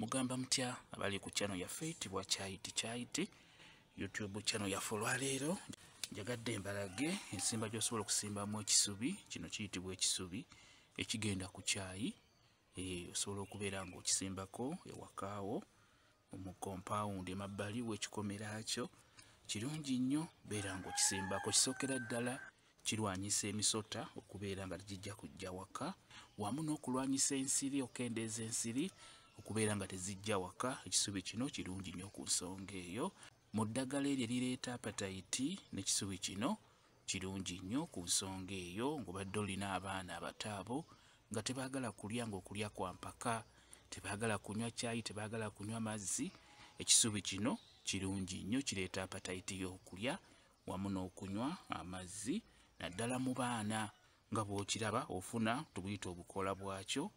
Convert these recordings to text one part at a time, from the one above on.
Mugamba mutya abali ku channel yaffe eyitibwa Kyayiti Kyayiti YouTube channel yaffe. Olwaleero njagadde mbalage ensimba gy'osobola okusimbamu ekisubi. Kino kiyitibwa ekisubi ekigenda ku kyayi. Osobola okubeera ng'okisimbako ewakaawo mu compound emabbali w'ekikomera kyo. Kirungi nnyo, beera ng'okisimbako. Kisookera ddala kirwanyisa emisota okubeera nga tegijja kujja waka, wamu n'okulwanyisa ensiri, okendeeza ensiri okubeera nga tezijja waka. Ekisubi kino kirungi nnyo ku nsonga eyo. Mu ddagala eryo erireeta apatayiti, n'ekisubi kino kirungi nnyo ku nsonga eyo. Ng'obadde olina abaana abato abo nga tebaagala kulya, ng'okulya kwa mpaka, tebaagala kunywa kyayi, tebaagala kunywa mazzi, ekisubi kino kirungi nnyo, kireeta apatayiti y'okulya wamu n'okunywa amazzi, naddala mu baana. Nga bw'okiraba, ofuna tubuyita obukoola bwakyo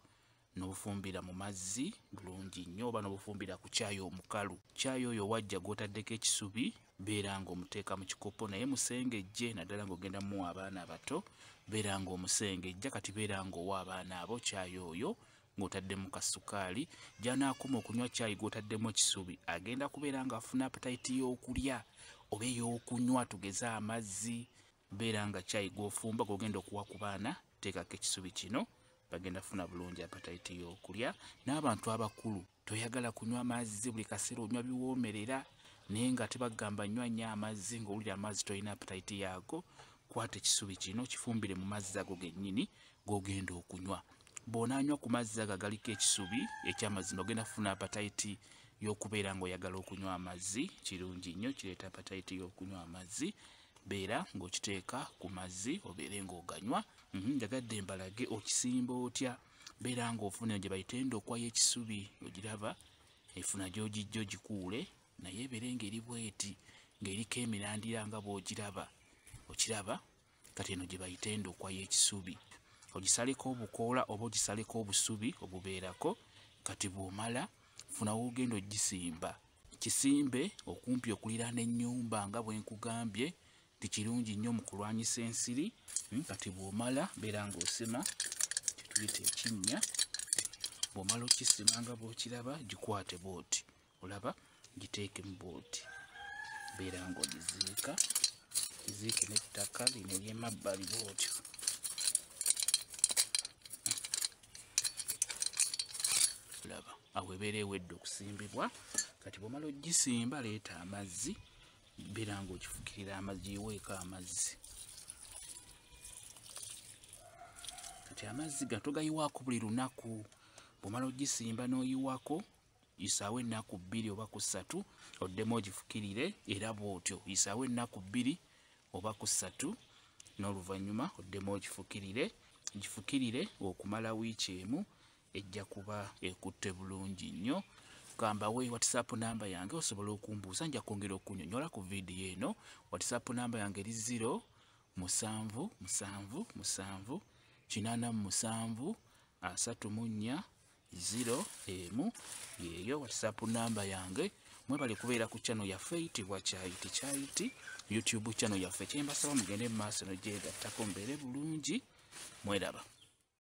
n'obufumbira mu mazzi bulungi nnyo, oba n'obufumbira ku kyayi omukalu. Kyayi oyo wajja gw'otaddeko ekisubi, beera ng'omuteeka mu kikopo, naye musengejje, naddala ng'ogenda muwa abaana abato, beera ng'omusengejja. Kati beera ng'owa abaana abo kyayi oyo ng'otaddemu kasukaali. Gy'anaakoma okunywa kyayi gw'otaddemu ekisubi, agenda kubeera ng'afuna appetite y'okulya oba ey'okunywa, tugeze amazzi. Beera nga kyayi gw'ofumba gw'ogenda okuwa ku baana, teekako ekisubi kino, bagenda kufuna bulungi appetite y'okulya. N'abantu abakulu, toyagala kunywa mazzi buli kaseera, onywa biwoomerera, naye nga tebagamba nywa nnyo amazzi, ng'owulira amazzi tolina appetite yaago, kwata ekisubi kino kifumbire mu mazzi ago gennyini g'ogenda okunywa. Bw'onaanywa ku mazzi ago agaliko ekisubi ekyamazima, ogenda kufuna appetite y'okubeera ng'oyagala okunywa amazzi. Kirungi nnyo, kireeta appetite y'okunywa amazzi. Beera ng'okiteeka ku mazzi obeere ng'oganywa. Njagadde mbalage okisimba otya. Beera ng'ofuna gye bayita endokwa y'ekisubi, ogiraba, efuna gy'ogijja ogikuule, naye ebeere ng'eri bweti, ng'eriko emirandira nga bw'ogiraba. Okiraba? Kati eno gye bayita endokwa y'ekisubi. Ogisaleko obukoola oba ogisaleko obusubi obubeerako. Kati bw'omala, funa w'ogenda ogisimba. Kisimbe okumpi okuliraana ennyumba nga bwe nkugambye nti kirungi nnyo mu kulwanyisa ensiri. Kati bw'omala, beera ng'osima kye tuyita ekinnya. Bw'omala okisima nga bw'okiraba, gikwate bw'oti, olaba, giteekemu bw'oti, beera ng'ogiziika, giziike n'ettaka lino ery'emabbali bw'otyo. Olaba awo ebeera ewedde okusimbibwa. Kati bw'omala ogisimba, leeta amazzi, beera ng'ogifukirira amazzi, giweeko amazzi. Kati amazzi gano togayiwaako buli lunaku. Bw'omala ogisimba n'oyiwako, yisaawo ennaku 2 oba ku 3, oddemu ogifukirire era bw'otyo. Yisaawo ennaku 2 oba ku 3, n'oluvannyuma oddemu ogifukirire. Gifukirire okumala wiiki emu, ejja kuba ekutte bulungi nnyo. Gambawe WhatsApp namba yange osobola okumbuuza, nja kwongera okunnyonnyola ku vidiyo eno. WhatsApp namba yange eri 0 7 7 7 87 34 0 1. Yeeyo WhatsApp namba yange. Mwebale kubeera ku channel yaffe eyitibwa Kyayiti Kyayiti YouTube channel yaffe. Kyembasaba mugende mu maaso n'ogyegattako, mbeere bulungi, mweraba.